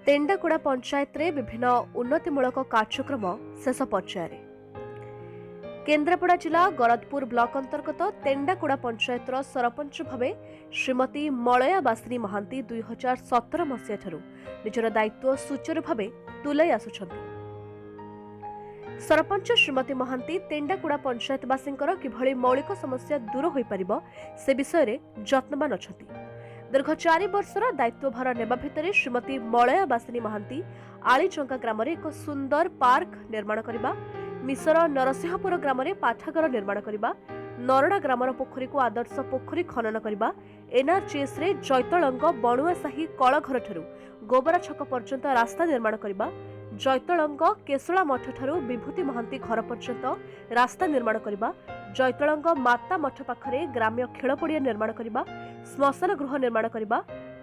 ତେଣ୍ଡାକୁଡ଼ା ପଞ୍ଚାୟତରେ ବିଭିନ୍ନ ଉନ୍ନତିମୂଳକ କାର୍ଯ୍ୟକ୍ରମ ଶେଷ ପର୍ଯ୍ୟାୟରେ। କେନ୍ଦ୍ରାପଡ଼ା ଜିଲ୍ଲା ଗରଦପୁର ବ୍ଲକ ଅନ୍ତର୍ଗତ ତେଣ୍ଡାକୁଡ଼ା ପଞ୍ଚାୟତର ସରପଞ୍ଚ ଭାବେ ଶ୍ରୀମତୀ ମଳୟା ବାସିନୀ ମହାନ୍ତି 2017 ମସିହାଠାରୁ ନିଜର ଦାୟିତ୍ୱ ସୁଚାରୁ ଭାବେ ତୁଲାଇ ଆସୁଛନ୍ତି। ସରପଞ୍ଚ ଶ୍ରୀମତୀ ମହାନ୍ତି ତେଣ୍ଡାକୁଡ଼ା ପଞ୍ଚାୟତବାସୀଙ୍କର କିଭଳି ମୌଳିକ ସମସ୍ୟା ଦୂର ହୋଇପାରିବ ସେ ବିଷୟରେ ଯତ୍ନବାନ ଅଛନ୍ତି। ଦୀର୍ଘ 4 ବର୍ଷର ଦାୟିତ୍ୱଭାର ନେବା ଭିତରେ ଶ୍ରୀମତୀ ମଳୟା ବାସିନୀ ମହାନ୍ତି ଆଳିଚଙ୍କା ଗ୍ରାମରେ ଏକ ସୁନ୍ଦର ପାର୍କ ନିର୍ମାଣ କରିବା, ମିଶର ନରସିଂହପୁର ଗ୍ରାମରେ ପାଠାଗାର ନିର୍ମାଣ କରିବା, ନରଡ଼ା ଗ୍ରାମର ପୋଖରୀକୁ ଆଦର୍ଶ ପୋଖରୀ ଖନନ କରିବା, ଏନ୍ଆର୍ଜିଏସ୍ରେ ଜୈତଳଙ୍ଗ ବଣୁଆସାହି କଳଘରଠାରୁ ଗୋବରା ଛକ ପର୍ଯ୍ୟନ୍ତ ରାସ୍ତା ନିର୍ମାଣ କରିବା, ଜୈତଳଙ୍ଗ କେଶଳା ମଠଠାରୁ ବିଭୂତି ମହାନ୍ତି ଘର ପର୍ଯ୍ୟନ୍ତ ରାସ୍ତା ନିର୍ମାଣ କରିବା, ଜୈତଳଙ୍ଗ ମାତା ମଠ ପାଖରେ ଗ୍ରାମ୍ୟ ଖେଳପଡ଼ିଆ ନିର୍ମାଣ କରିବା, ଶ୍ମଶାନ ଗୃହ ନିର୍ମାଣ କରିବା,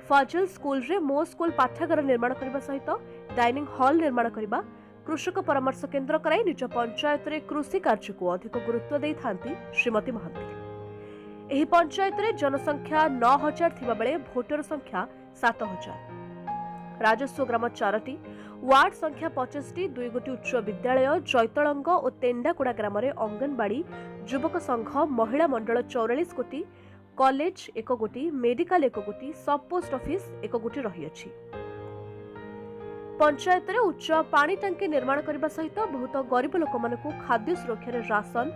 ଫାଜିଲ ସ୍କୁଲରେ ମୋ ସ୍କୁଲ ପାଠାଗାର ନିର୍ମାଣ କରିବା ସହିତ ଡାଇନିଂ ହଲ୍ ନିର୍ମାଣ କରିବା, କୃଷକ ପରାମର୍ଶ କେନ୍ଦ୍ର କରାଇ ନିଜ ପଞ୍ଚାୟତରେ କୃଷି କାର୍ଯ୍ୟକୁ ଅଧିକ ଗୁରୁତ୍ୱ ଦେଇଥାନ୍ତି ଶ୍ରୀମତୀ ମହାନ୍ତି। ଏହି ପଞ୍ଚାୟତରେ ଜନସଂଖ୍ୟା 9000 ଥିବାବେଳେ ଭୋଟର ସଂଖ୍ୟା 7000, ରାଜସ୍ୱ ଗ୍ରାମ 4ଟି, ୱାର୍ଡ ସଂଖ୍ୟା 25ଟି, 2 ଗୋଟି ଉଚ୍ଚ ବିଦ୍ୟାଳୟ, ଜୈତଳଙ୍ଗ ଓ ତେଣ୍ଡାକୁଡ଼ା ଗ୍ରାମରେ ଅଙ୍ଗନବାଡ଼ି, ଯୁବକ ସଂଘ, ମହିଳା ମଣ୍ଡଳ 44 ଗୋଟି, କଲେଜ 1 ଗୋଟି, ମେଡିକାଲ 1 ଗୋଟି, ସବ୍ ପୋଷ୍ଟ ଅଫିସ 1 ଗୋଟି ରହିଅଛି। ପଞ୍ଚାୟତରେ ଉଚ୍ଚ ପାଣି ଟାଙ୍କି ନିର୍ମାଣ କରିବା ସହିତ ବହୁତ ଗରିବ ଲୋକମାନଙ୍କୁ ଖାଦ୍ୟ ସୁରକ୍ଷାରେ ରାସନ,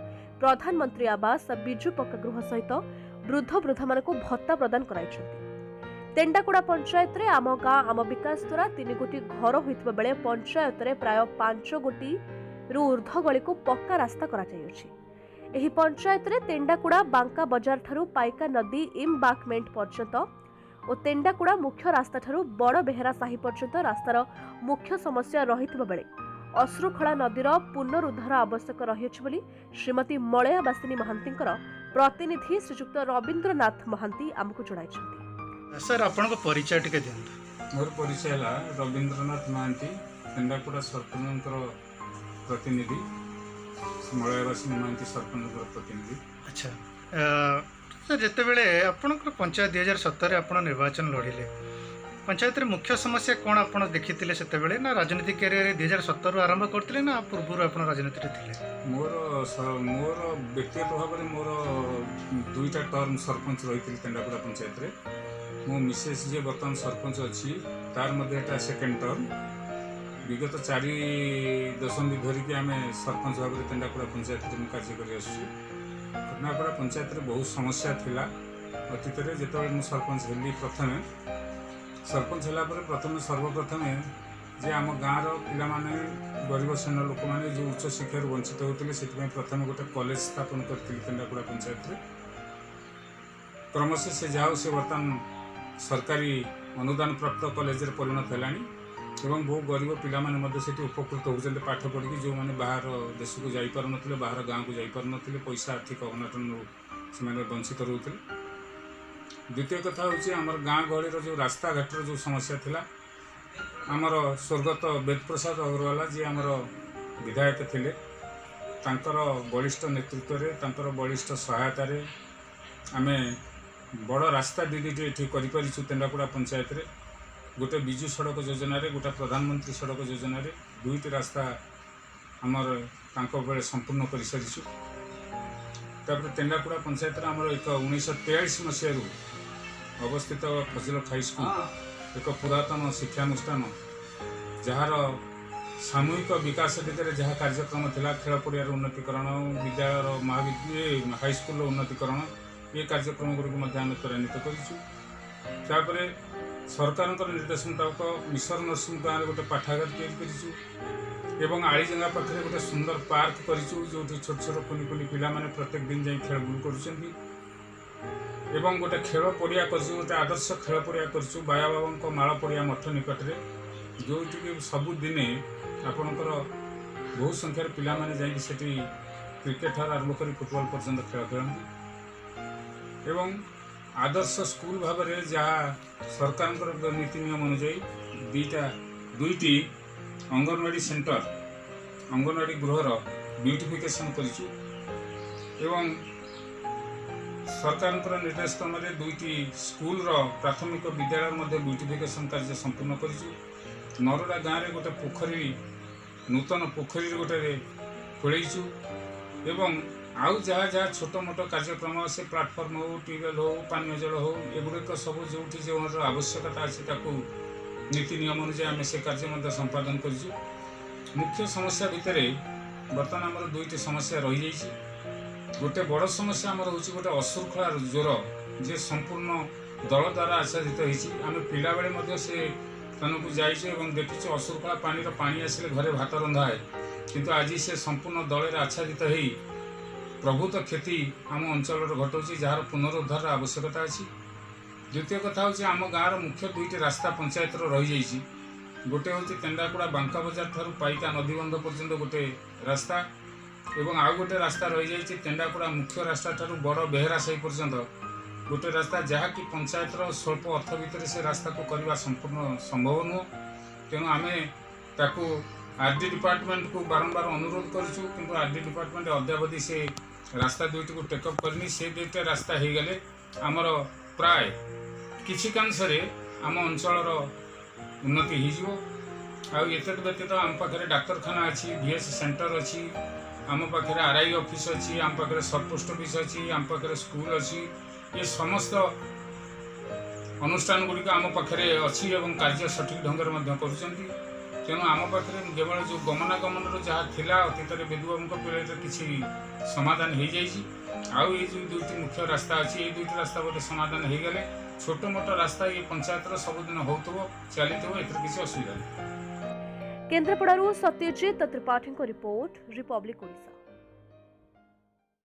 ପ୍ରଧାନମନ୍ତ୍ରୀ ଆବାସ, ବିଜୁ ପକ୍କା ଗୃହ ସହିତ ବୃଦ୍ଧ ବୃଦ୍ଧାମାନଙ୍କୁ ଭତ୍ତା ପ୍ରଦାନ କରାଇଛନ୍ତି। ତେଣ୍ଡାକୁଡ଼ା ପଞ୍ଚାୟତରେ ଆମ ଗାଁ ଆମ ବିକାଶ ଦ୍ୱାରା 3 ଗୋଟି ଘର ହୋଇଥିବା ବେଳେ ପଞ୍ଚାୟତରେ ପ୍ରାୟ 5 ଗୋଟିରୁ ଉର୍ଦ୍ଧ୍ୱ ଗଳିକୁ ପକ୍କା ରାସ୍ତା କରାଯାଇଅଛି। ଏହି ପଞ୍ଚାୟତରେ ତେଣ୍ଡାକୁଡ଼ା ବାଙ୍କା ବଜାରଠାରୁ ପାଇକା ନଦୀ ଇମ୍ବାକମେଣ୍ଟ ପର୍ଯ୍ୟନ୍ତ ଓ ତେଣ୍ଡାକୁଡ଼ା ମୁଖ୍ୟ ରାସ୍ତାଠାରୁ ବଡ଼ ବେହେରା ସାହି ପର୍ଯ୍ୟନ୍ତ ରାସ୍ତାର ମୁଖ୍ୟ ସମସ୍ୟା ରହିଥିବା ବେଳେ ଅଶ୍ରୁଖଳା ନଦୀର ପୁନରୁଦ୍ଧାର ଆବଶ୍ୟକ ରହିଅଛି ବୋଲି ଶ୍ରୀମତୀ ମଳୟା ବାସିନୀ ମହାନ୍ତିଙ୍କର ପ୍ରତିନିଧି ଶ୍ରୀଯୁକ୍ତ ରବୀନ୍ଦ୍ରନାଥ ମହାନ୍ତି ଆମକୁ ଜଣାଇଛନ୍ତି। ସାର୍, ଆପଣଙ୍କ ପରିଚୟ ଟିକେ ଦିଅନ୍ତୁ। ମୋର ପରିଚୟ ହେଲା ରବୀନ୍ଦ୍ରନାଥ ମହାନ୍ତି, ତେଣ୍ଡାକୁଡ଼ା ସରପଞ୍ଚଙ୍କର ପ୍ରତିନିଧି, ମଳୟାବାସିନୀ ମହାନ୍ତି ସରପଞ୍ଚଙ୍କର ପ୍ରତିନିଧି। ଆଚ୍ଛା ସାର୍, ଯେତେବେଳେ ଆପଣଙ୍କର ପଞ୍ଚାୟତ 2017ରେ ଆପଣ ନିର୍ବାଚନ ଲଢ଼ିଲେ, ପଞ୍ଚାୟତରେ ମୁଖ୍ୟ ସମସ୍ୟା କ'ଣ ଆପଣ ଦେଖିଥିଲେ ସେତେବେଳେ? ନା ରାଜନୀତି କ୍ୟାରିୟର 2017ରୁ ଆରମ୍ଭ କରିଥିଲେ, ନା ପୂର୍ବରୁ ଆପଣ ରାଜନୀତିରେ ଥିଲେ? ମୋର ବ୍ୟକ୍ତିଗତ ଭାବରେ ମୋର 2ଟା ଟର୍ମ ସରପଞ୍ଚ ରହିଥିଲି ତେଣ୍ଡାକୁଡ଼ା ପଞ୍ଚାୟତରେ। ମୋ ମିସେସ୍ ଯିଏ ବର୍ତ୍ତମାନ ସରପଞ୍ଚ ଅଛି, ତାର ମଧ୍ୟ ଏଟା ସେକେଣ୍ଡ ଟର୍ମ। ବିଗତ 4 ଦଶନ୍ଧି ଧରିକି ଆମେ ସରପଞ୍ଚ ଭାବରେ ତେଣ୍ଡାକୁଡ଼ା ପଞ୍ଚାୟତରେ ମୁଁ କାର୍ଯ୍ୟ କରି ଆସୁଛି। ତେଣ୍ଡାକୁଡ଼ା ପଞ୍ଚାୟତରେ ବହୁତ ସମସ୍ୟା ଥିଲା ଅତୀତରେ। ଯେତେବେଳେ ମୁଁ ସରପଞ୍ଚ ହେଲି, ପ୍ରଥମେ ସରପଞ୍ଚ ହେଲା ପରେ ପ୍ରଥମେ ସର୍ବପ୍ରଥମେ ଯେ ଆମ ଗାଁର ପିଲାମାନେ, ଗରିବ ଶ୍ରେଣୀର ଲୋକମାନେ ଯେଉଁ ଉଚ୍ଚ ଶିକ୍ଷାରୁ ବଞ୍ଚିତ ହେଉଥିଲେ, ସେଥିପାଇଁ ପ୍ରଥମେ ଗୋଟେ କଲେଜ ସ୍ଥାପନ କରିଥିଲି ତେଣ୍ଡାକୁଡ଼ା ପଞ୍ଚାୟତରେ। କ୍ରମଶଃ ସେ ଯାହା ହଉ ସେ ବର୍ତ୍ତମାନ ସରକାରୀ ଅନୁଦାନ ପ୍ରାପ୍ତ କଲେଜରେ ପରିଣତ ହେଲାଣି ଏବଂ ବହୁ ଗରିବ ପିଲାମାନେ ମଧ୍ୟ ସେଠି ଉପକୃତ ହେଉଛନ୍ତି ପାଠ ପଢ଼ିକି, ଯେଉଁମାନେ ବାହାର ଦେଶକୁ ଯାଇପାରୁନଥିଲେ, ବାହାର ଗାଁକୁ ଯାଇପାରୁନଥିଲେ, ପଇସା ଆର୍ଥିକ ଅନାଟନରୁ ସେମାନେ ବଞ୍ଚିତ ରହୁଥିଲେ। ଦ୍ୱିତୀୟ କଥା ହେଉଛି ଆମର ଗାଁ ଗହଳିର ଯେଉଁ ରାସ୍ତାଘାଟର ଯେଉଁ ସମସ୍ୟା ଥିଲା, ଆମର ସ୍ୱର୍ଗତ ବେଦପ୍ରସାଦ ଅଗ୍ରୱାଲା, ଯିଏ ଆମର ବିଧାୟକ ଥିଲେ, ତାଙ୍କର ବଳିଷ୍ଠ ନେତୃତ୍ୱରେ, ତାଙ୍କର ବଳିଷ୍ଠ ସହାୟତାରେ ଆମେ ବଡ଼ ରାସ୍ତା 2 ଦୁଇଟି ଏଠି କରିପାରିଛୁ ତେଣ୍ଡାକୁଡ଼ା ପଞ୍ଚାୟତରେ। ଗୋଟେ ବିଜୁ ସଡ଼କ ଯୋଜନାରେ, ଗୋଟେ ପ୍ରଧାନମନ୍ତ୍ରୀ ସଡ଼କ ଯୋଜନାରେ 2ଟି ରାସ୍ତା ଆମର ତାଙ୍କ ବେଳେ ସମ୍ପୂର୍ଣ୍ଣ କରିସାରିଛୁ। ତାପରେ ତେଣ୍ଡାକୁଡ଼ା ପଞ୍ଚାୟତରେ ଆମର ଏକ 1943 ମସିହାରୁ ଅବସ୍ଥିତ ଫଜିଲତ ହାଇସ୍କୁଲ, ଏକ ପୁରାତନ ଶିକ୍ଷାନୁଷ୍ଠାନ, ଯାହାର ସାମୂହିକ ବିକାଶ ଦିଗରେ ଯାହା କାର୍ଯ୍ୟକ୍ରମ ଥିଲା, ଖେଳ ପଡ଼ିଆର ଉନ୍ନତିକରଣ, ବିଦ୍ୟାଳୟର ମହାବିଦ୍ୟାଳୟ ହାଇସ୍କୁଲର ଉନ୍ନତିକରଣ, ଏ କାର୍ଯ୍ୟକ୍ରମ ଗୁଡ଼ିକୁ ମଧ୍ୟ ଆମେ ତ୍ୱରାନ୍ୱିତ କରିଛୁ। ତାପରେ ସରକାରଙ୍କର ନିର୍ଦ୍ଦେଶ ମୁତାବକ ମିଶର ନରସିଂହ ଗାଁରେ ଗୋଟେ ପାଠାଗାର ତିଆରି କରିଛୁ ଏବଂ ଆଳିଜଙ୍ଗା ପାଖରେ ଗୋଟେ ସୁନ୍ଦର ପାର୍କ କରିଛୁ, ଯେଉଁଠି ଛୋଟ ଛୋଟ କୁନି କୁନି ପିଲାମାନେ ପ୍ରତ୍ୟେକ ଦିନ ଯାଇ ଖେଳ ବୁଲ କରୁଛନ୍ତି। ଏବଂ ଗୋଟେ ଖେଳ ପଡ଼ିଆ କରିଛୁ, ଗୋଟେ ଆଦର୍ଶ ଖେଳ ପଡ଼ିଆ କରିଛୁ ବାୟାବାବାଙ୍କ ମାଳ ପଡ଼ିଆ ମଠ ନିକଟରେ, ଯେଉଁଠିକି ସବୁଦିନେ ଆପଣଙ୍କର ବହୁ ସଂଖ୍ୟାରେ ପିଲାମାନେ ଯାଇକି ସେଠି କ୍ରିକେଟ ଠାରୁ ଆରମ୍ଭ କରି ଫୁଟବଲ ପର୍ଯ୍ୟନ୍ତ ଖେଳ ଖେଳନ୍ତି। ଏବଂ ଆଦର୍ଶ ସ୍କୁଲ ଭାବରେ ଯାହା ସରକାରଙ୍କର ନୀତି ନିୟମ ଅନୁଯାୟୀ 2ଟା 2ଟି ଅଙ୍ଗନବାଡ଼ି ସେଣ୍ଟର, ଅଙ୍ଗନବାଡ଼ି ଗୃହର ବ୍ୟୁଟିଫିକେସନ୍ କରିଛୁ ଏବଂ ସରକାରଙ୍କର ନିର୍ଦ୍ଦେଶ କ୍ରମରେ 2ଟି ସ୍କୁଲର ପ୍ରାଥମିକ ବିଦ୍ୟାଳୟ ମଧ୍ୟ ବ୍ୟୁଟିଫିକେସନ୍ କାର୍ଯ୍ୟ ସମ୍ପୂର୍ଣ୍ଣ କରିଛୁ। ନରଡ଼ା ଗାଁରେ ଗୋଟେ ପୋଖରୀ, ନୂତନ ପୋଖରୀରେ ଗୋଟେ ଖୋଳେଇଛୁ ଏବଂ ଆଉ ଯାହା ଯାହା ଛୋଟ ମୋଟ କାର୍ଯ୍ୟକ୍ରମ, ସେ ପ୍ଲାଟଫର୍ମ ହେଉ, ଟ୍ୟୁବୱେଲ୍ ହେଉ, ପାନୀୟ ଜଳ ହେଉ, ଏଗୁଡ଼ିକ ସବୁ ଯେଉଁଠି ଯେଉଁର ଆବଶ୍ୟକତା ଅଛି ତାକୁ ନୀତି ନିୟମ ଅନୁଯାୟୀ ଆମେ ସେ କାର୍ଯ୍ୟ ମଧ୍ୟ ସମ୍ପାଦନ କରିଛୁ। ମୁଖ୍ୟ ସମସ୍ୟା ଭିତରେ ବର୍ତ୍ତମାନ ଆମର ଦୁଇଟି ସମସ୍ୟା ରହିଯାଇଛି। ଗୋଟେ ବଡ଼ ସମସ୍ୟା ଆମର ହେଉଛି ଗୋଟେ ଅଶୃଙ୍ଖଳା ଜ୍ୱର, ଯେ ସମ୍ପୂର୍ଣ୍ଣ ଦଳ ଦ୍ୱାରା ଆଚ୍ଛାଦିତ ହେଇଛି। ଆମେ ପିଲାବେଳେ ମଧ୍ୟ ସେ ସ୍ଥାନକୁ ଯାଇଛୁ ଏବଂ ଦେଖିଛୁ ଅଶୃଙ୍ଖଳା ପାଣିର ପାଣି ଆସିଲେ ଘରେ ଭାତ ରନ୍ଧା ହୁଏ, କିନ୍ତୁ ଆଜି ସେ ସମ୍ପୂର୍ଣ୍ଣ ଦଳରେ ଆଚ୍ଛାଦିତ ହେଇ ପ୍ରଭୂତ କ୍ଷତି ଆମ ଅଞ୍ଚଳରେ ଘଟାଉଛି, ଯାହାର ପୁନରୁଦ୍ଧାରର ଆବଶ୍ୟକତା ଅଛି। ଦ୍ୱିତୀୟ କଥା ହେଉଛି ଆମ ଗାଁର ମୁଖ୍ୟ ଦୁଇଟି ରାସ୍ତା ପଞ୍ଚାୟତର ରହିଯାଇଛି। ଗୋଟେ ହେଉଛି ତେଣ୍ଡାକୁଡ଼ା ବାଙ୍କା ବଜାର ଠାରୁ ପାଇକା ନଦୀବନ୍ଧ ପର୍ଯ୍ୟନ୍ତ ଗୋଟେ ରାସ୍ତା ଏବଂ ଆଉ ଗୋଟେ ରାସ୍ତା ରହିଯାଇଛି ତେଣ୍ଡାକୁଡ଼ା ମୁଖ୍ୟ ରାସ୍ତା ଠାରୁ ବଡ଼ ବେହେରା ସାହି ପର୍ଯ୍ୟନ୍ତ ଗୋଟେ ରାସ୍ତା, ଯାହାକି ପଞ୍ଚାୟତର ସ୍ୱଳ୍ପ ଅର୍ଥ ଭିତରେ ସେ ରାସ୍ତାକୁ କରିବା ସମ୍ପୂର୍ଣ୍ଣ ସମ୍ଭବ ନୁହଁ। ତେଣୁ ଆମେ ତାକୁ ଆର୍ ଡି ଡିପାର୍ଟମେଣ୍ଟକୁ ବାରମ୍ବାର ଅନୁରୋଧ କରିଛୁ, କିନ୍ତୁ ଆର୍ ଡି ଡିପାର୍ଟମେଣ୍ଟ ଅଦ୍ୟାବଧି ସେ ରାସ୍ତା ଦୁଇଟିକୁ ଟେକଅପ୍ କରିନି। ସେ ଦୁଇଟା ରାସ୍ତା ହେଇଗଲେ ଆମର ପ୍ରାୟ କିଛିକାଂଶରେ ଆମ ଅଞ୍ଚଳର ଉନ୍ନତି ହେଇଯିବ। ଆଉ ଏତଦ୍ ବ୍ୟତୀତ ଆମ ପାଖରେ ଡାକ୍ତରଖାନା ଅଛି, ଭି ଏସ୍ ସେଣ୍ଟର ଅଛି, ଆମ ପାଖରେ ଆର୍ I office ଅଛି, ଆମ ପାଖରେ ସବ୍ ପୋଷ୍ଟ ଅଫିସ୍ ଅଛି, ଆମ ପାଖରେ ସ୍କୁଲ ଅଛି। ଏ ସମସ୍ତ ଅନୁଷ୍ଠାନ ଗୁଡ଼ିକ ଆମ ପାଖରେ ଅଛି ଏବଂ କାର୍ଯ୍ୟ ସଠିକ୍ ଢଙ୍ଗରେ ମଧ୍ୟ କରୁଛନ୍ତି। ତେଣୁ ଆମ ପାଖରେ କେବଳ ଯେଉଁ ଗମନାଗମନର ଯାହା ଥିଲା ଅତୀତରେ ବିଦୁବାବୁଙ୍କ ପିରିୟଡ଼ରେ କିଛି ସମାଧାନ ହେଇଯାଇଛି। ଆଉ ଏଇ ଯେଉଁ ଦୁଇଟି ମୁଖ୍ୟ ରାସ୍ତା ଅଛି, ଏଇ ଦୁଇଟି ରାସ୍ତା ଗୋଟେ ସମାଧାନ ହେଇଗଲେ ଛୋଟ ମୋଟ ରାସ୍ତା ଏ ପଞ୍ଚାୟତର ସବୁଦିନ ହେଉଥିବ, ଚାଲିଥିବ, ଏଥିରେ କିଛି ଅସୁବିଧା ନାହିଁ। କେନ୍ଦ୍ରାପଡ଼ାରୁ ସତ୍ୟଜିତ ତ୍ରିପାଠୀଙ୍କ ରିପୋର୍ଟ, ରିପବ୍ଲିକ ଓଡ଼ିଶା।